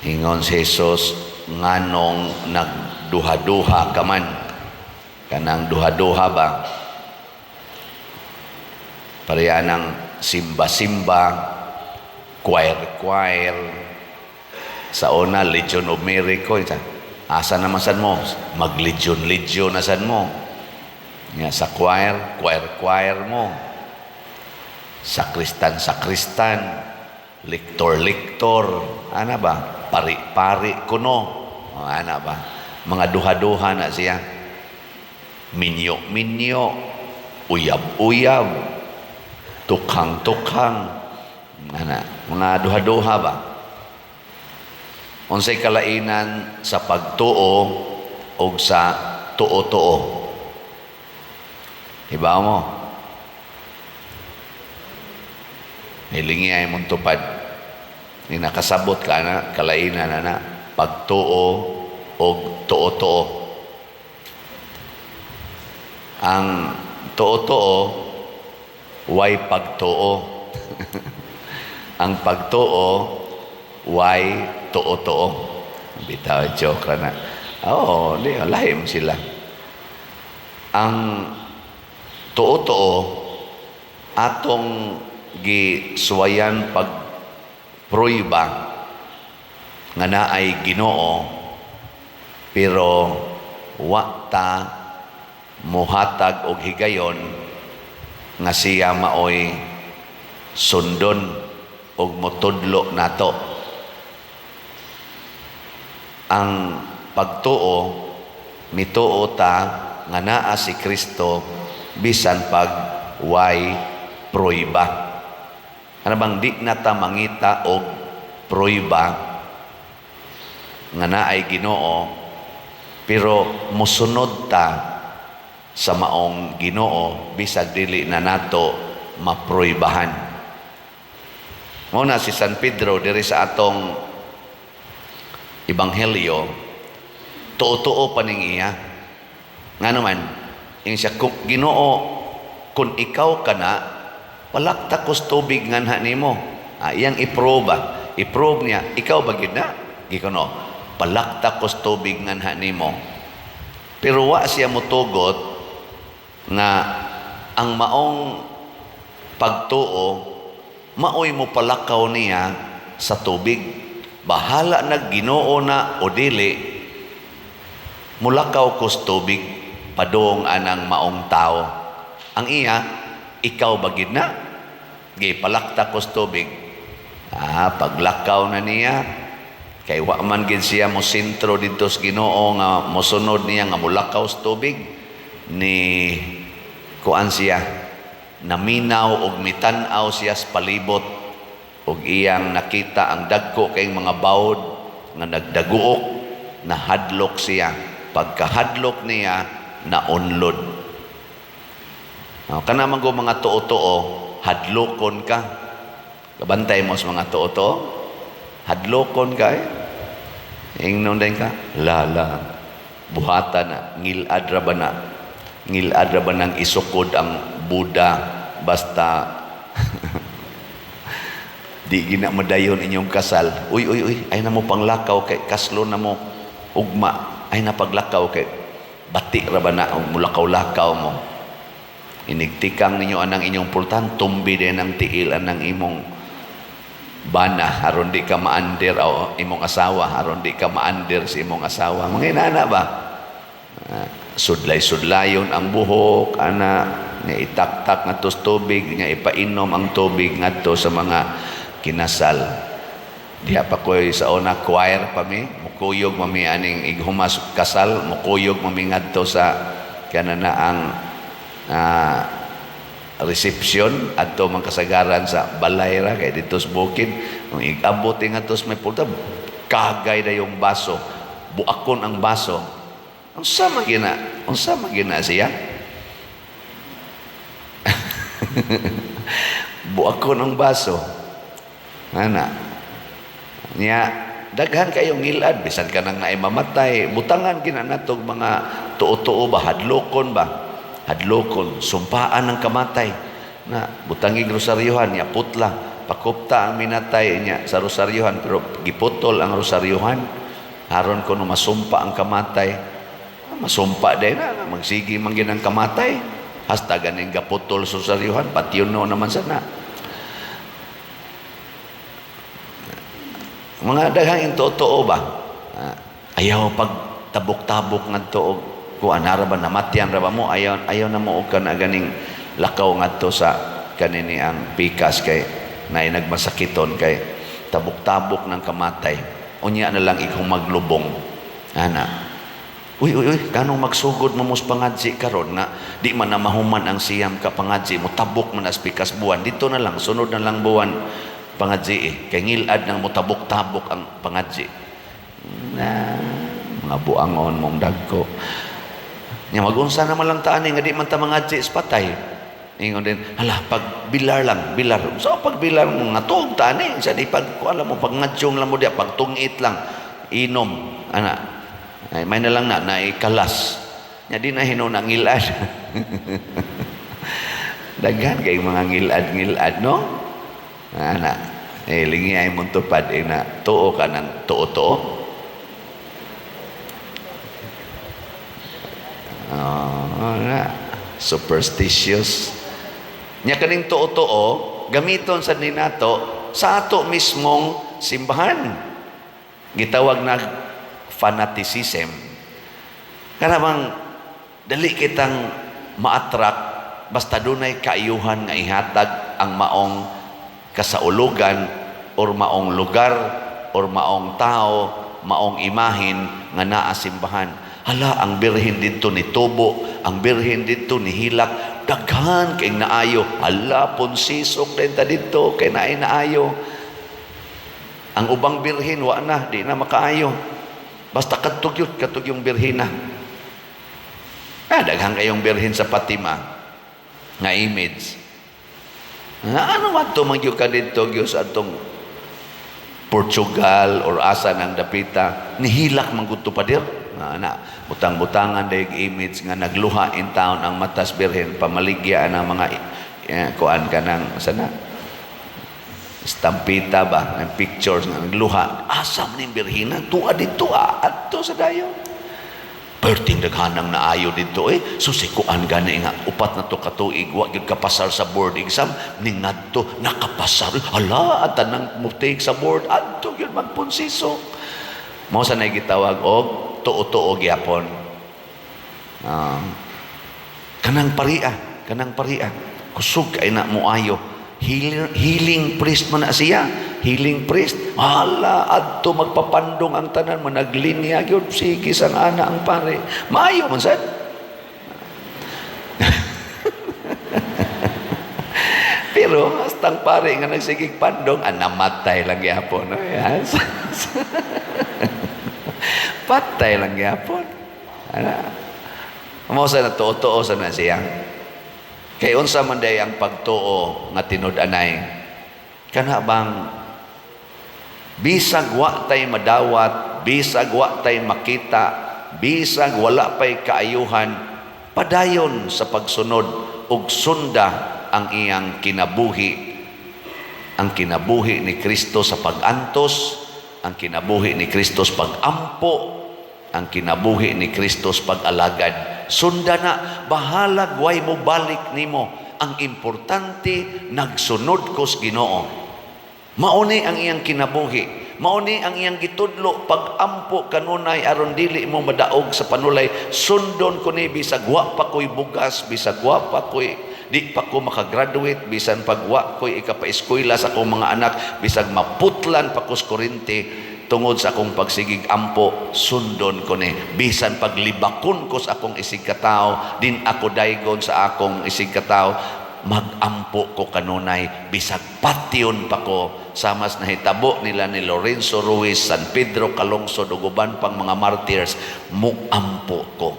Ingon si Jesus, "Nganong nagduha-duha ka man?" Kanang duha-duha ba? Pareha ng simba-simba, choir-choir. Sa una, Legion of Mary ko. Asa naman sad mo? Mag-legion-legion na sad mo. Nga sa choir, choir-choir mo. Sakristan, sakristan. Liktor-liktor. Ana ba? Pari-pari kuno. O, ana ba? Mga duha-duha na siya. Minyo-minyo. Uyab-uyab. Tukhang-tukhang. Ana, mga duha-duha ba? Unsay kalainan sa pagtuo o sa tuo-tuo? Iba mo? Hilingi ay mong tupad. Ni nakasabot ka na, kalainan na na, pagtuo o tuo-tuo. Ang tuo-tuo, way pagtuo. Ang pagtuo, way tuo-tuo. Bitaw, joke ra na. Oo, di, lahim sila. Ang tuo-tuo, atong gisuwayan pag pruiba nga naay Ginoo, pero wa ta muhatag og higayon nga siya maoy sundon og motudlo nato. Ang pagtuo, mituo ta nga naa si Kristo bisan pag way pruiba. Ano bang di na ta mangita og pruiba nga naay Ginoo, pero mosunod ta sa maong Ginoo bisag dili na nato mapruibahan. Mao na si San Pedro diri sa atong ebanghelyo, tuo-tuo pa ning iya. Ngano man, ingon siya, "Ginoo, kung ikaw ka na, palakta kos tubig nganha nimo." Ah, iyang iproba. I-prove niya, "Ikaw ba gid na? Gikono, palakta kos tubig nganha nimo." Pero wa siya motugot nga ang maong pagtuo maoy mo palakaw niya sa tubig. Bahala na Ginoo na o dili, mulakaw kos tubig padung anang maong tao. Ang iya, "Ikaw ba gid na? Gipalakta kos tubig." Ah, paglakaw na niya, kay wa man gid siya mo sentro didto sa Ginoo nga mosunod niya nga mulakaw sa tubig ni kuan siya, naminaw og mitan-aw siya sa palibot og iyang nakita ang dagko kay mga bawd nga nagdaguok. Nahadlok siya. Pagkahadlok niya, naunlod. Oh, kana man go mga tuo-tuo, hadlokon ka. Kabantay mo sa mga tuo-tuo, hadlokon ka eh. Ingnon din ka, lala, buhata na, ngilad ra ba na, ngilad ra ba nang isukod ang Buddha, basta di gina madayon inyong kasal. Uy, uy, uy, ay na mo panglakaw kay kaslo na mo ugma, ay na paglakaw kay bati ra ba na og mulakaw-lakaw mo. Inigtikang ninyo anang inyong pultahan, tumbi din ang tiil anang imong bana aron di ka maandir o imong asawa, aron di ka maandir sa imong asawa. Mga inana ba? Ah, sudlay-sudlayon ang buhok ana nga itaktak nga tubig nga ipainom ang tubig ngadto sa mga kinasal. Diha pa ko'y sa una, choir pa mi, mukuyog mami aning ighumas kasal, mukuyog mami ngadto sa kanana ang reception adto man kasagaran sa balay ra kay didto sa bukid. Kung igabot ngadto sa may pulta, kagay na yung baso, buakon ang baso. Unsa man gina, unsa man gina siya, buakon ang baso ana niya. Daghan kayong ngilad bisan ka nang naay mamatay, butangan gina natog mga tuo-tuo ba, hadlokon ba, hadlokon, sumpaan ng kamatay na butangig rosaryohan niya, putla. Pakupta ang minatay niya sa rosaryohan, pero giputol ang rosaryohan. Aron kuno masumpa ang kamatay. Masumpa din na, magsigi man gyud ang kamatay. Hasta ganing gaputol sa rosaryohan, patyon no naman sana. Mga daghang totoo ba? Ayaw pag tabok-tabok ngadto og kuan ra ba, namatyan ra ba mo, ayaw ayaw na mo og kana ganing lakaw ngadto sa kanini ang pikas kay naay nagmasakiton kay tabok-tabok ng kamatay. Unya na lang ikaw maglubong. Ana. Uy, uy, uy, kanong magsugod mo mos pangadji karon nga di man na mahuman ang siyam ka pangadji mo, tabok man as pikas buwan. Dito na lang, sunod na lang buwan pangadji eh. Kay ngilad nang motabok-tabok ang pangadji. Na, mga buangon mong dagko. Nya magunsa naman lang taan eh, nga di man ta mangadji sa patay. Ingon din, hala, pag bilar lang, bilar. So, pag bilar mo, nga tuog taan eh. Sa di pag, alam mo, pag ngadyong lang mo diya, pag tungit lang, inom, ana. Ay, may na lang na, naikalas. Nya di na hinuon ang ngilad. Daghan kay mga ngilad-ngilad, no? Ana, eh, lingi ay mong tupad, eh, na tuo ka ng tuo-tuo. Oh, na. Superstitious. Nya kaning tuo-tuo, gamiton sa ninato sa ato mismong simbahan. Gitawag na fanaticism. Kana bang dali kitang ma-attract basta dunay kaayuhan nga ihatag ang maong kasaulugan or maong lugar or maong tao, maong imahin nga naa simbahan. Hala, ang birhen didto ni tubo, ang birhen didto ni hilak, daghan kay naayo. Hala, ponsisok din ta didto kay naay naayo. Ang ubang birhen wa na, di na makaayo. Basta kadtog yun, kadtog yung birhena. Ah, daghan kayong birhen sa Fatima nga image. Ah, ano man to magyud ka didto gyud sa atong Portugal or asa ng dapita, nihilak man gud to pader. Nga na, butang-butangan dayeg image nga nagluha in town ang matas birhen, pamaligya ang mga kuan ka ng sana estampita ba ng pictures nga nagluha. Asam ning birhena tuwa didto, adto sa dayon. Perting daghanang naayo didto eh. So si kuan gani nga upat na to katuig wa gyud kapasar sa board exam ning ngadto nakapasar. Hala, at tanang mo-take sa board adto gyud magpunsiso. Mao sa nay gitawag og tuo-tuo gyapon. Kanang paria, kanang paria. Kusog kay na moayo. Healing, healing priest man na siya. Healing priest. Hala, adto magpapandong ang tanan, managlinya gyud sige sang ana ang pare. Maayo man sad. Pero hastang pare nga nagsigig pandong, ah, namatay lang gyapon. No? Yes. Patay lang gyapon. Ana. Mao sa na tuo-tuo sa na siya. Kay unsa man day ang pagtuo nga tinud-anay? Kana bang bisag wa tay madawat, bisag wa tay makita, bisag wala pay kaayuhan, padayon sa pagsunod ug sunda ang iyang kinabuhi, ang kinabuhi ni Kristo sa pag-antos, ang kinabuhi ni Kristo sa pag-ampo, ang kinabuhi ni Kristo sa pag-alagad. Sunda na, bahalag way mo balik nimo. Ang importante, nagsunod ko sa Ginoo. Mauni ang iyang kinabuhi. Mauni ang iyang gitudlo pag-ampo kanunay aron dili mo madaog sa panulay. Sundon ko ni bisag wa pa ko'y bugas, bisag wa pa ko'y di pa ko makagraduate, bisan pag wa ko'y ikapaeskwela sa akong mga anak, bisag maputlan pa ko sa kurente tungod sa akong pagsigig ampo, sundon ko ni. Bisan paglibakon ko sa akong isig katao, din ako daygon sa akong isig katao, magampo ko kanunay, bisag patyon pa ko. Samas nahitabo nila ni Lorenzo Ruiz, San Pedro Calungsod ug uban pang mga martyrs, muampo ko.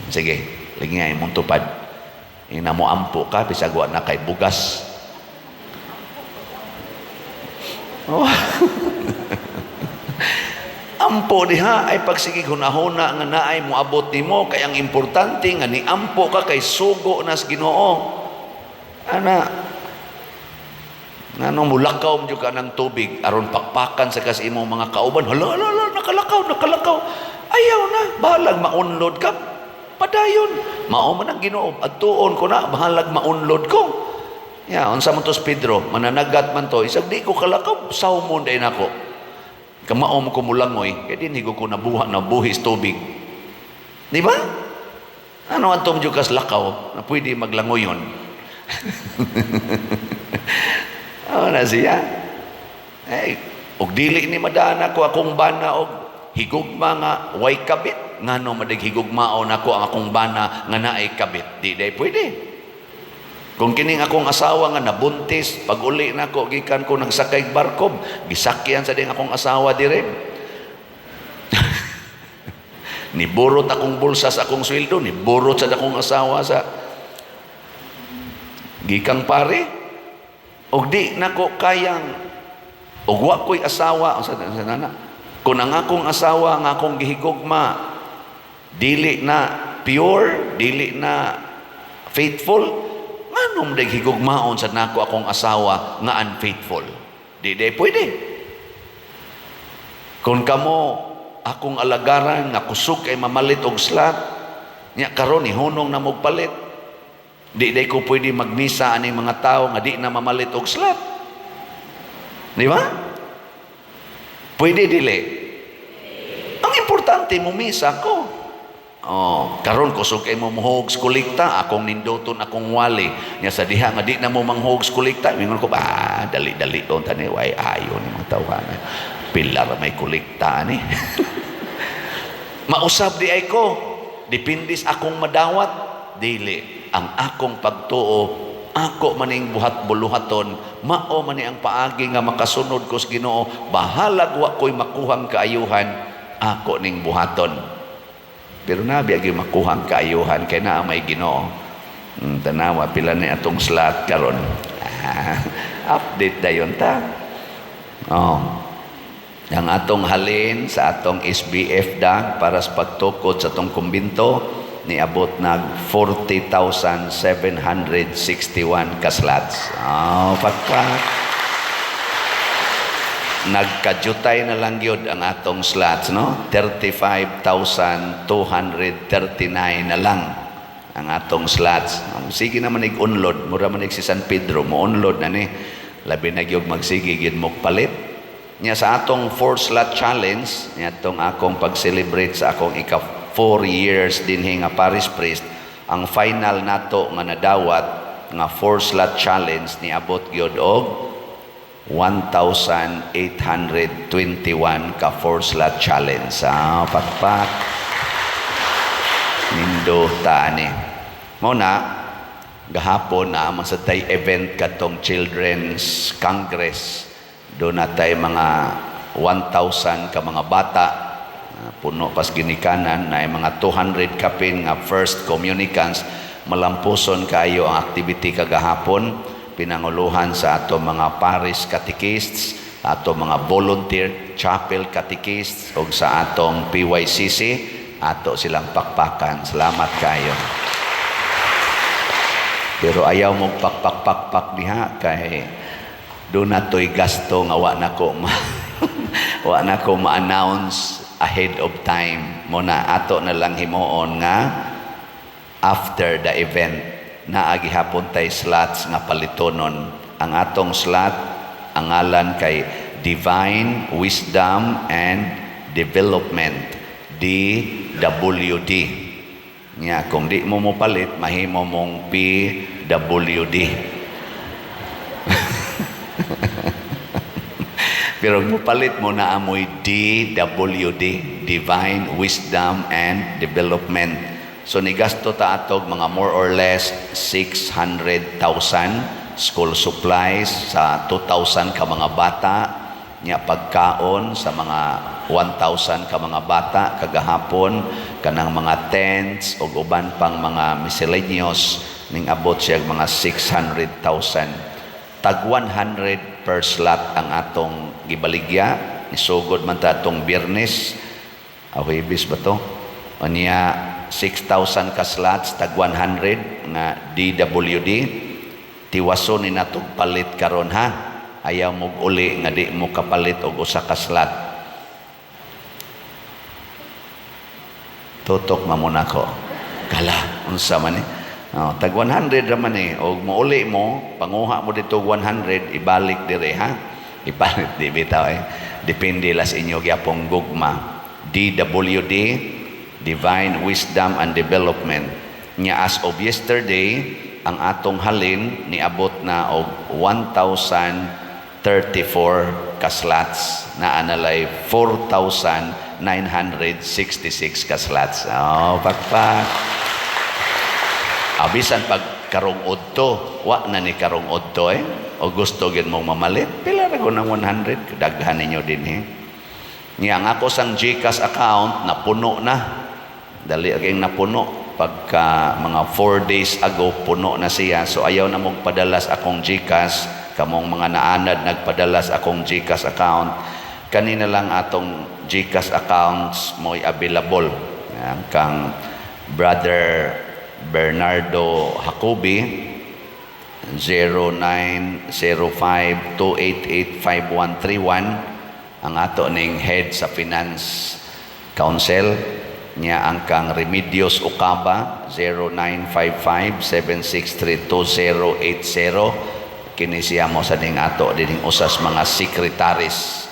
Sige, lagi nga imong tupad. Ina mo ampo ka bisag wa na kay bugas. Oh. Ampo diha ay pagsigig hunahuna nga naay moabot nimo, kay ang importante nga niampo ka kay sugo nas Ginoo. Ana. Nganong mulakaw mo ka ng tubig aron pakpakan sa kas imong mga kauban, hala, hala, hala, nakalakaw, nakalakaw. Ayaw na, bahalag maunlod ka. Padayon. Mao man ang Ginoo, adtuon ko na, bahalag maunlod ko. Ya, unsa man to si Pedro, mananagat man to, isag di ko kalakaw, sawmon day nako. Kamao mo ko mulangoy, kay di ko nabuha na buhis tubig. Di ba? Ano ang tumjo kas lakaw na pwede maglangoyon? Oh, na siya. Eh, og dili ni madana ko akong bana og higugma nga way kabit. Ngano madig higugmaon ako ang akong bana nga naay kabit? Di day pwede. Kung kining akong asawa nga nabuntis, pag uli nako gikan ko nagsakay barko, gisakyan sa ding akong asawa dire. Niburot akong bulsa sa akong sweldo, niburot sa akong asawa sa gikang pare. Og di nako kayang og wa ko'y asawa, unsa sa nana? Kung ang akong asawa nga akong gihigugma dili na pure, dili na faithful, nganong day higugmaon sa nako akong asawa nga unfaithful? Di day pwede. Kung kamo akong alagaran nga kusog kay mamalit og slat, nya karon ihunong na mog palit. Di day ko pwede magmisa aning mga tao nga di na mamalit og slat. Di ba? Pwede dili. Ang importante mo misa ko. Oh, karon kusog kay mo muhog sa kolekta, akong ninduton akong wali. Nya sa diha nga di na mo manghog sa kolekta, mingon ko ba, dali-dali don tani way ayo ni mga tawhana. Pilar may kolekta ni. Mausab di ay ko. Depende sa akong madawat, dili. Ang akong pagtuo, ako maning buhat buluhaton, mao man ang paagi nga makasunod ko sa Ginoo, bahalag wa ko'y makuhang kaayuhan, ako ning buhaton. Pero nabi agi makuhang kaayuhan kay naa may Ginoo. Tanawa pila ni atong slot karon. Ah, update dayon ta. Oh. Ang atong halin sa atong SBF dag para sa pagtukod sa atong kumbinto niabot nag 40,761 ka slots. Oh, pakpak. Nagkadyutay na lang yun ang atong slots, no? 35,239 na lang ang atong slots. Sige naman ig-unload, mura man si San Pedro, mo-unload na ni. Labi na gyud magsige gyud mo palit. Nya sa atong four slot challenge, nya atong akong pag-celebrate sa akong ika 4 years dinhi nga parish priest, ang final nato nga nadawat nga four slot challenge niabot gyud og 1,821 ka four slot challenge. Ah, pakpak. Nindo taani. Mao na gahapon na man sa tay event katong Children's Congress. Doon na tay mga 1,000 ka mga bata. Ah, puno pas ginikanan na mga 200 kapin nga first communicants. Malampuson kayo ang activity kagahapon, pinanguluhan sa ato mga parish catechists, ato mga volunteer chapel catechists ug sa atong PYCC, ato silang pakpakan. Salamat kayo. Pero ayaw mong pakpak-pakpak diha kay doon na to'y gasto nga wa na ko ma-announce ahead of time. Muna ato na lang himuon nga after the event naa gihapon tay slots nga palitonon. Ang atong slot ang ngalan kay Divine Wisdom and Development, DWD. Nya kung di mo mopalit, mahimo mong PWD. Pero mopalit mo na amoy DWD, Divine Wisdom and Development. So nigasto ta atog mga more or less 600,000 school supplies sa 2,000 ka mga bata, nya pagkaon sa mga 1,000 ka mga bata kagahapon, kanang mga tents ug uban pang mga miscellaneous ning abot siya mga 600,000. Tag 100 per slot ang atong gibaligya. Nisugod man ta atong Biyernes, ah, Huwebes ba to? Unya 6,000 ka slots tag 100 nga DWD. Tiwason ni natog palit karon ha. Ayaw mo uli nga di mo kapalit og usa ka slot. Tutok man mo nako. Kala, unsa man ni? Oh, tag 100 ra man eh. Og mouli mo, panguha mo dito og 100, ibalik dire ha. Ibalik di bitaw eh. Depende las inyo gyapong gugma. DWD, Divine Wisdom and Development. Nya as of yesterday, ang atong halin niabot na og 1,034 ka slots, na analay 4,966 ka slots. Oh, pakpak. Abisan pag karong udto, wa na ni karong udto eh. O gusto gid mong mamalit, pila ra ko ng 100, daghan ninyo dinhi. Niya ang ako sang GCash account napuno na. Dali aging napuno pagka mga 4 days ago, puno na siya. So ayaw na mong padalas akong GCash, kamong mga naanad nagpadalas akong GCash account. Kanina lang atong GCash accounts mo'y available. Yan, kang Brother Bernardo Jacobi, 0905-288-5131, ang ato ning head sa Finance Council niya. Ang kang Remedios Ocaba, 0955-763-2080, kini siya mo sa ning ato dining usas mga secretaries.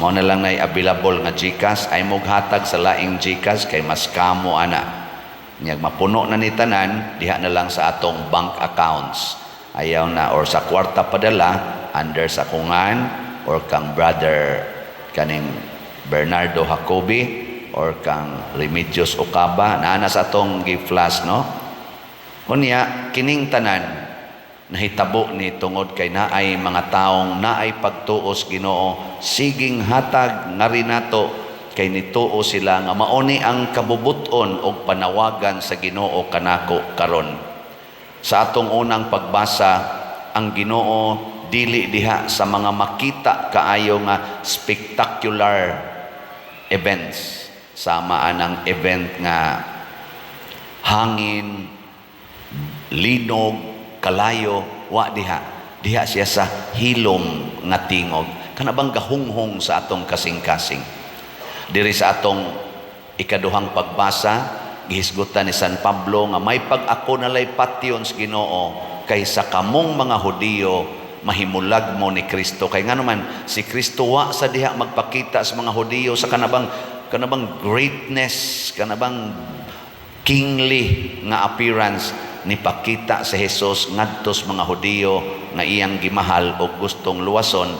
Mo na lang nay available nga GCash ay moghatag sa laing GCash kay mas kamo ana. Nyag mapuno na ni tanan, diha na lang sa atong bank accounts. Ayaw na or sa kwarta padala under sa kungan or kang Brother kaning Bernardo Jacobi or kang Remedios Ocaba, naa na sa atong gi-flash, no. Unya kining tanan nahitabo ni tungod kay naay mga taong naay pagtuos Ginoo, siging hatag ngari nato kay nituo sila nga mauni ang kabubuton og panawagan sa Ginoo kanako karon. Sa atong unang pagbasa, ang Ginoo dili diha sa mga makita kaayo nga spectacular events, sama anang event nga hangin, linog, kalayo, wa diha. Diha siya sa hilom nga tingog. Kana bang gahunghong sa atong kasing-kasing. Diri sa atong ikaduhang pagbasa, gihisgutan ni San Pablo nga may pag-ako nalay patyon sa Ginoo kaysa kamong mga Hudiyo mahimulag mo ni Kristo. Kay ngano man si Kristo wa sa diha magpakita sa mga Hudiyo sa kanabang greatness, kanabang kingly nga appearance. Nipakita si Jesus ngadto sa mga Hudiyo nga iyang gimahal o gustong luwason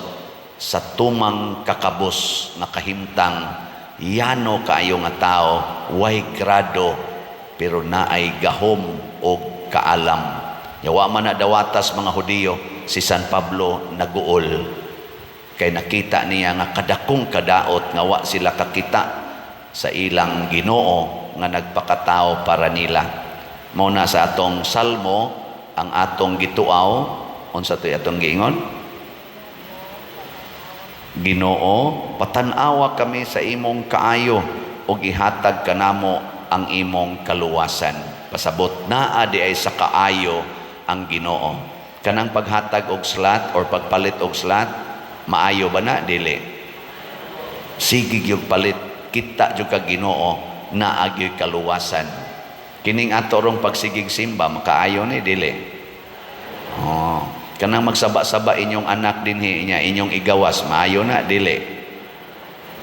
sa tumang kakabos nga kahimtang, yano kaayo nga tao, way grado pero naay gahom og kaalam. Yawa man na dawatas mga Hudiyo, si San Pablo naguol kay nakita niya nga kadakong kadaot nga wa sila kakita sa ilang Ginoo nga nagpakatao para nila. Mao na sa atong salmo, ang atong gituaw, unsa to'y atong giingon? Ginoo, patan-awa kami sa imong kaayo ug ihatag kanamo ang imong kaluwasan. Pasabot naa di ay sa kaayo ang Ginoo. Kanang paghatag og slot or pagpalit og slot, maayo ba na? Dili. Sige gyud palit, kita jud ka Ginoo, naa gyud kaluwasan. Kining ato rong pagsigig simba, makaayo ni dili? Oh, kanang magsaba-saba inyong anak dinhi niya, inyong igawas, maayo na dili?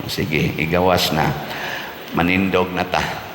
Sige, igawas na. Manindog na ta.